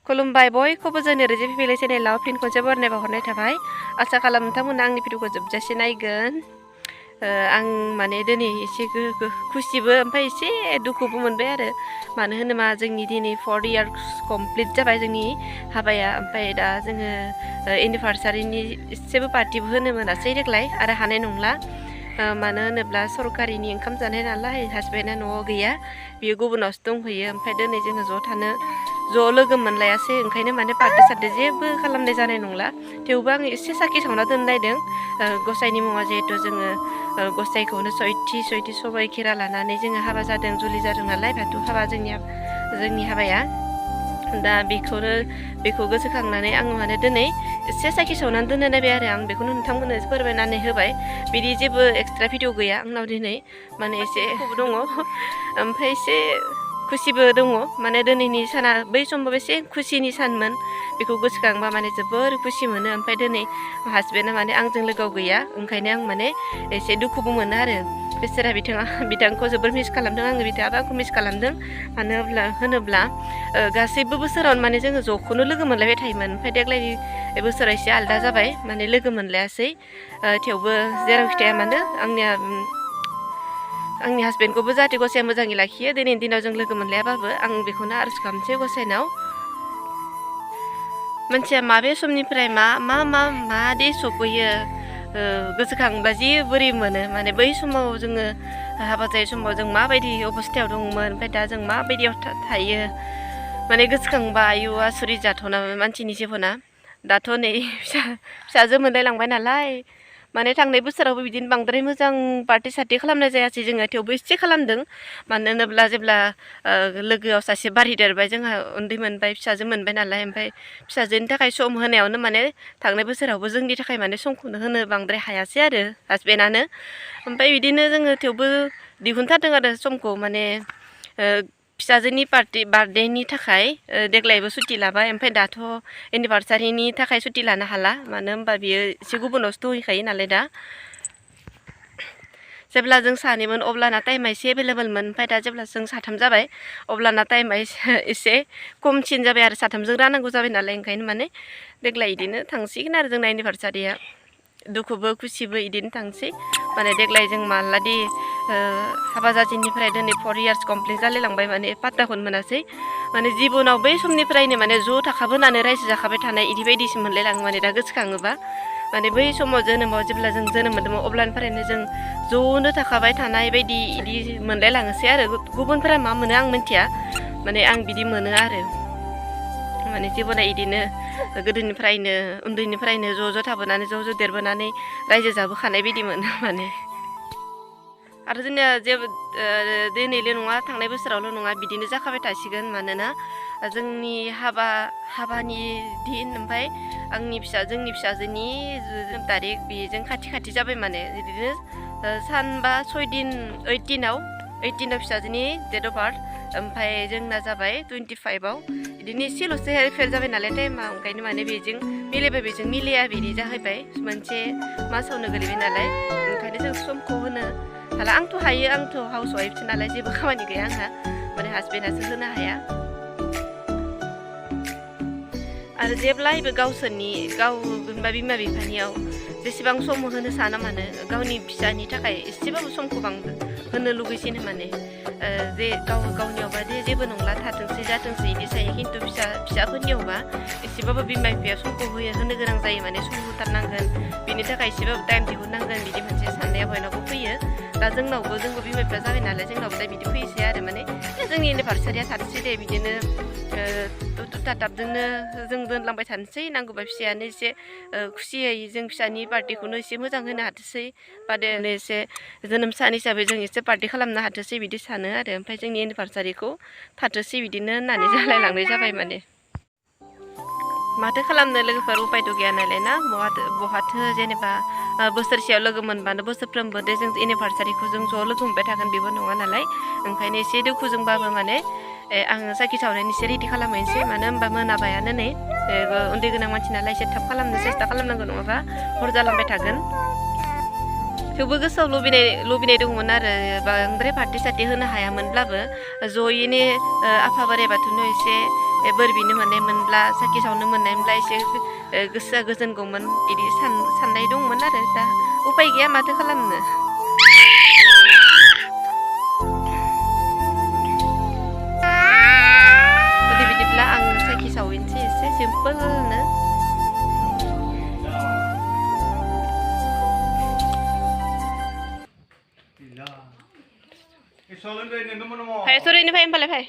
खुलुमबाय बयखौबो जोंनि रेजेपि फेमिलि चेनेलाव फिन खनसे बरायनाय बावहरनाय थाबाय आसा खालाम नोंथांमोना आंनि भिडिअखौ जोबजासे नायगोन आं माने दिनै एसे खुसिबो ओमफ्राय एसे दुखुबो मोनबाय आरो मानो होनोबा जोंनि दिनै 4 इयार्स कमप्लिट जाबाय जोंनि हाबाया ओमफ्राय दा जोङो एनिभार्सारिनि एसेबो पार्टिबो होनो मोनासै देग्लाय आरो हानाय नंला मानो होनोब्ला सरकारिनि ओंखाम जानाय नालाय हासबेन्डआ न'आव गैया बियो गुबुनावसो दंहैयो ओमफ्राय दिनै जोङो ज' थानो ज' लोगो मोनलायासै ओंखायनो माने पार्टि सार्टि जेबो खालामनाय जानाय नंला थेवबो आं एसे साखि सावना दोननायदों गसाइनि मुङाव जिहेथु जोङो गसाइखौनो सयथि सबाइ खेरा लानानै जोङो हाबा जादों जुलि जादों नालाय बाथौ हाबा जोंनि हाबाया दा बेखौ गोसोखांनानै आं माने दिनै एसे साखि सावनानै दोननो नायबाय आरो आं बेखौनो नोंथांमोननो फोरमायनानै होबाय बिदि जेबो एक्सट्रा भिडिअ गैया आंनाव दिनै माने एसे दङ ओमफ्राय एसे खुसिबो दङ माने दिनैनि साना बै समाव एसे खुसिनि सानमोन बेखौ गोसोखांबा माने जोबोर खुसि मोनो ओमफ्राय दिनै हासबेन्डआ माने आंजों लोगोआव गैया ओंखायनो आं माने एसे दुखुबो मोनो आरो बेसोरा बिथांखौ जोबोर मिस खालामदों आङो बिथाङाबो आंखौ मिस खालामदों मानो होनोब्ला गासैबो बोसोरावनो माने जोङो ज'खौनो लोगो मोनलायबाय थायोमोन ओमफ्राय देग्लायनि बोसोरा एसे आलादा जाबाय माने लोगो मोनलायासै थेवबो जेरावखि थाया मानो आंनि हासबेन्डखौबो जाहाथे गसाइया मोजाङै लाखियो दिनैनि दिनाव जों लोगो मोनलायाबाबो आं बेखौनो आरज खालामसै गसाइनाव मानसिया माबे समनिफ्राय मा दे सफैयो गोसोखांब्ला जि बोरै मोनो माने बै समाव जोङो हाबा जायै समाव जों माबायदि अबस्थायाव दंमोन ओमफ्राय दा जों माबायदियाव थायो माने गोसोखांबा आयु आसुरित जाथावना मानसिनि जिबना दाथ' नै फिसाजो मोनलायलांबाय नालाय माने थांनाय बोसोरावबो बिदिनो बांद्राय मोजां पार्टि सार्टि खालामनाय जायासै जोङो थेवबो एसे खालामदों मानो होनोब्ला जेब्ला लोगोआव सासे बारहिदेरबाय जोंहा उन्दै मोनबाय फिसाजो मोनबाय नालाय ओमफ्राय फिसाजोनि थाखाय सम होनायावनो माने थांनाय बोसोरावबो जोंनि थाखाय माने समखौनो होनो बांद्राय हायासै आरो हासबेन्डआनो ओमफ्राय बिदिनो जोङो थेवबो दिहुनथारदों आरो समखौ माने फिसाजोनि बार्थडेनि थाखाय देग्लायबो सुटि लाबाय ओमफ्राय दाथ' एनिभार्सारिनि थाखाय सुटि लानो हाला मानो होनबा बियो एसे गुबुनावसो दंहैखायो नालाय दा जेब्ला जों सानैमोन अब्लाना टाइमा एसे एभेलेबलमोन ओमफ्राय दा जेब्ला जों साथाम जाबाय अब्लाना टाइमा एसे खमसिन जाबाय आरो साथामजों राननांगौ जाबाय नालाय ओंखायनो माने देग्लाय बिदिनो थांसिगोन आरो जोंना एनिभार्सारिया दुखुबो खुसिबो बिदिनो थांसै माने देग्लाय जों मालादि हाबा जाजेननिफ्राय दिनै 4 इयार्स कमप्लिट जालायलांबाय माने पात्ताखौनो मोनासै माने जिबनाव बै समनिफ्रायनो माने ज' थाखाबोनानै रायजो जाखाबाय थानाय इदिबायदिसो मोनलायलाङो माने दा गोसोखाङोबा माने बै समाव जेब्ला जों जोनोम मोन्दोंमोन अब्लानिफ्रायनो जों ज'नो थाखाबाय थानाय बायदि इदि मोनलायलाङोसै आरो गुबुनफोरा मा मोनो आं मिन्थिया माने आं बिदि मोनो आरो माने जिबना इदिनो गोदोनिफ्रायनो उन्दैनिफ्रायनो ज' थाबोनानै ज' देरबोनानै रायजो जाबोखानाय बायदि मोनो माने आरो जोंनिया जेबो दिनैल' नङा थांनाय बोसोरावल' नङा बिदिनो जाखाबाय थासिगोन मानोना जोंनि हाबानि दिन ओमफ्राय जोंनि फिसाजोनि जोनोम तारिख बेजों खाथि जाबाय माने बिदिनो सानबा 6 दिन 18आव फिसाजोनि डेट अफ बार्थ ओमफ्राय जोंना जाबाय 25आव बिदिनो एसेल'सो हेरफेर जाबाय नालाय टाइमा ओंखायनो माने बेजों मिलायबाय बेजों मिलाया बिदि जाहैबाय मोनसे मासावनो गोलैबाय नालाय ओंखायनो जों समखौ होनो हाला आंथ' हायो आंथ' हाउस वाइफसो नालाय जेबो खामानि गैया आंहा माने हासबेन्डआसो होनो हाया आरो जेब्लायबो गाव बिमा बिफानियाव जेसेबां सम होनो साना मानो गावनि फिसानि थाखाय एसेबाबो समखौ होनो लुगैसिनो माने जे गावनियावबा जेबो नंला थाथोंसै जाथोंसै बिदि सायो खिन्थु फिसाफोरनियावबा एसेबाबो बिमा बिफाया समखौ होनो गोनां जायो माने सम होथारनांगोन बिनि थाखाय एसेबाबो टाइम दिहुननांगोन बिदि मोनसे साननाया बयनावबो फैयो दा जोंबो बिमा बिफा जाबाय नालाय जोंनावबो दा बिदि फैसै आरो माने जोंनि एनिभार्सारिया थानोसै दे बिदिनो थाबजोंनो जों दोनलांबाय थानोसै नांगौबा फिसायानो एसे खुसियै जों फिसानि बार्थडेखौनो एसे मोजां होनो हाथोंसै बादे एसे जोनोम सान हिसाबै जों एसे पार्टि खालामनो हाथोंसै बिदि सानो आरो ओमफ्राय जोंनि एनिभार्सारिखौ थाथोंसै बिदिनो होननानै जालायलांनाय जाबाय माने माथो खालामनो लोगोफोर उपायथ' गैया नालाय ना बहाथो जेनेबा बोसोरसेयाव लोगो मोनबानो बोसोरफ्रोमबो दे जों एनिभार्सारिखौ जों ज' लोगो मोनबाय थागोन बेबो नङा नालाय ओंखायनो एसे दुखुजोंबाबो माने आङो साखि सावनायनि एसे रेडि खालामहैनोसै मानो होनबा मोनाबायानो नै उन्दै गोनां मानसि नालाय एसे थाब खालामनो सेस्था खालामनांगौ नङाबा हर जालांबाय थागोन थेवबो गोसोआव लुबैनाय दंमोन आरो बांद्राय पार्टि सार्टि होनो हायामोनब्लाबो ज'यैनो आफा बोराइ बाथौनो एसे बोर बिनो मोननाय मोनब्ला साखि सावनो मोननाय मोनब्ला एसे गोसोआ गोजोनगौमोन बिदि साननाय दंमोन आरो दा उपाय गैया माथो खालामनो। बिदिब्ला आं साखि सावहैनोसै एसे सिम्पोलनो। फाय सरिनिफ्राय होमबालाय फाय।